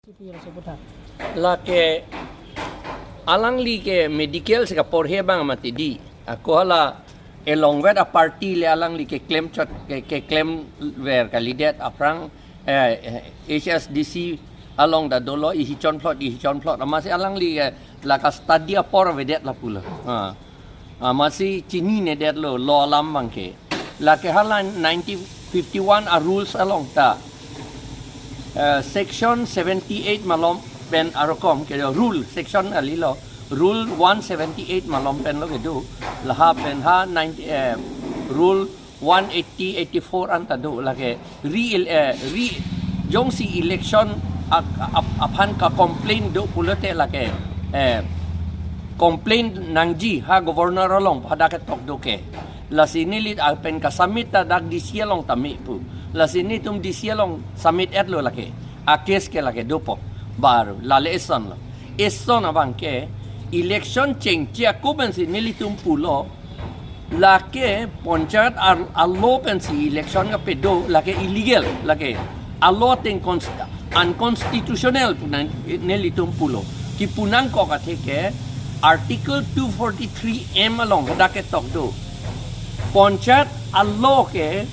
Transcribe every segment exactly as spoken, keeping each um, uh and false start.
Lake alangli ke medical si kaporhe abang mati di. Ako hala elongvet a-party le alangli keklem chot ke, keklemver kalidet aphrang, eh, eh, H S D C along ta dolo, ihi chonplot, ihi chonplot. Amatsi alangli, eh, lake study apor avedet lapulo. Ah. Amatsi chininedetlo, law alam abangke. Lake hala nineteen fifty-one a-rules along ta, eh, section seventy-eight malom pen arokom ke rule, section kalilo, rule one seventy-eight malom penlo kedo. Laha pen ha ninety, eh, rule one eighty, eighty-four an ta do, lake re, eh, re, jongsi election ap-, ap-, aphan ka-complain do pulote lake, eh, complain nangji ha governor along pu hadak ketok do ke. Lasi neli lapen ka-submit ta dak D C along ta me pu. Lasi netum D C along submit-etlo lake. A-case ke lake dopo. Baru lale esonlo. Eson abangke election chengche ako pensi nelitum pulo, lake panchayat al-, a-law pensi election kapedo, lake illegal, lake a-law ateng cons-, unconstitutional pu nang nelitum pulo. Kipu nangkok athe ke Article two forty-three M along hadak ketok do. Panchayat a-law ke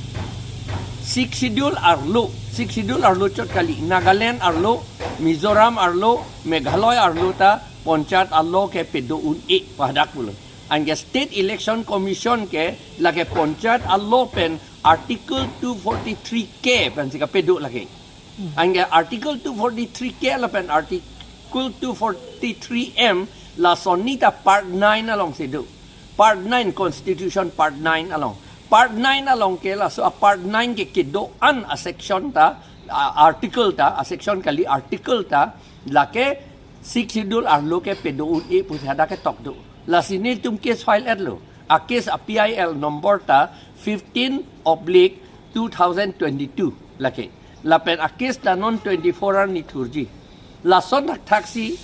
Sixth Schedule arlo, Sixth Schedule arlo chot kali, Nagaland arlo, Mizoram arlo, Meghalaya arlo ta panchayat a-law ke pedo un-e pu hadak pulo. Anke State Election Commission ke lake panchayat a-law pen Article two forty-three K pensi kapedo lake. Anke Article two forty-three K lapen Article two forty-three M lason ni ta Part nine alongsi do. Part nine, Constitution Part nine along. Part nine along ke laso a-Part nine ke kedo-an a-section ta, a-article ta, a-section kali article ta, lake Sixth Schedule arlo ke pedo un-e pusi hadak ketok do. Lasi nelitum case file-etlo. A-case a-P I L number ta fifteen oblique two thousand twenty-two lake. Lapen a-case ta non twenty-four arni thurji. Lason thakthaksi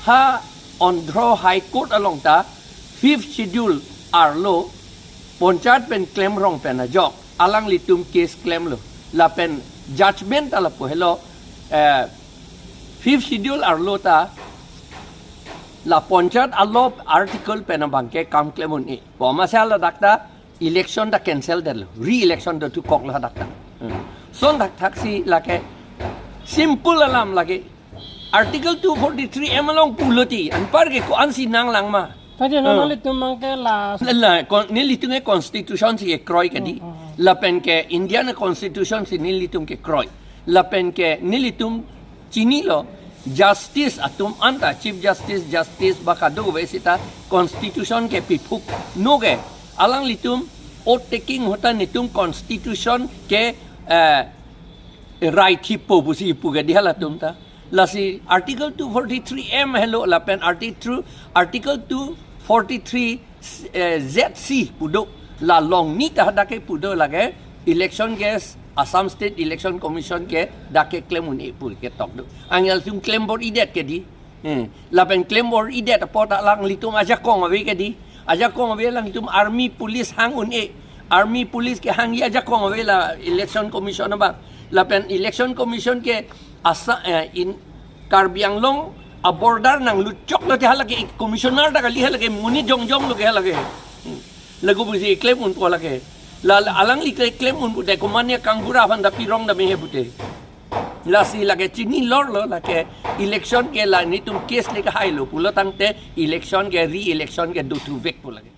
ha Andhra High Court along ta Fifth Schedule arlo panchayat pen klemrong pen ajok alanglitum case klemlo. Lapen judgment ta lapu helo, eh, Fifth Schedule arlo ta la panchayat a-law article pen abangke kam klem un-e. Pu amatsi ladak ta election ta cancel detlo, re-election dothukoklo hadak ta. Hmm. Lason thakthaksi lake simple alam lake Article two forty-three M along pulo ti, anparke ko-ansi nanglang ma? Tadi na Hmm. nanglitum abangke la La, la, kon-, nelitum ke constitution si kekroi kedi. Hmm, hmm, hmm. Lapen ke Indian constitution si nelitum kekroi. Lapen ke nelitum chinilo, justice atum anta, Chief Justice, Justice ba kadokave seta constitution ke piphuk no ke. Alanglitum oath taking ahut ta netum constitution ke, eh, rai thipo pusi pu kedi halatum ta. Lasi Article two forty-three M helo lapen Article, Article two forty-three, eh, Z C pu do. La along ni ta hadak kepu do lake election ke Assam State Election Commission ke dak keklem un-e pu ketok do. Anke alanglitum klem bor-idet kedi. Eh, lapen klem bor-idet apot alanglitum ajakong ave kedi. Ajakong ave alanglitum army police hang un-e. Army police kehangji ajakong ave la Election Commission abang. Lapen Election Commission ke asa, eh, in Karbi Anglong a-border nangluchoklo te halake commissioner ta kali, halake monit jongjonglo ke halake. Hmm. Lagu pusi klem unpo lake. La, la alangli kle-, klem unpo te komatne kangbura aphan ta pirong ta mehe pute. Lasi lake chini lorlo lake election ke la netum case le kehailo pulo tangte election ke re-election ke dothuvekpo lake.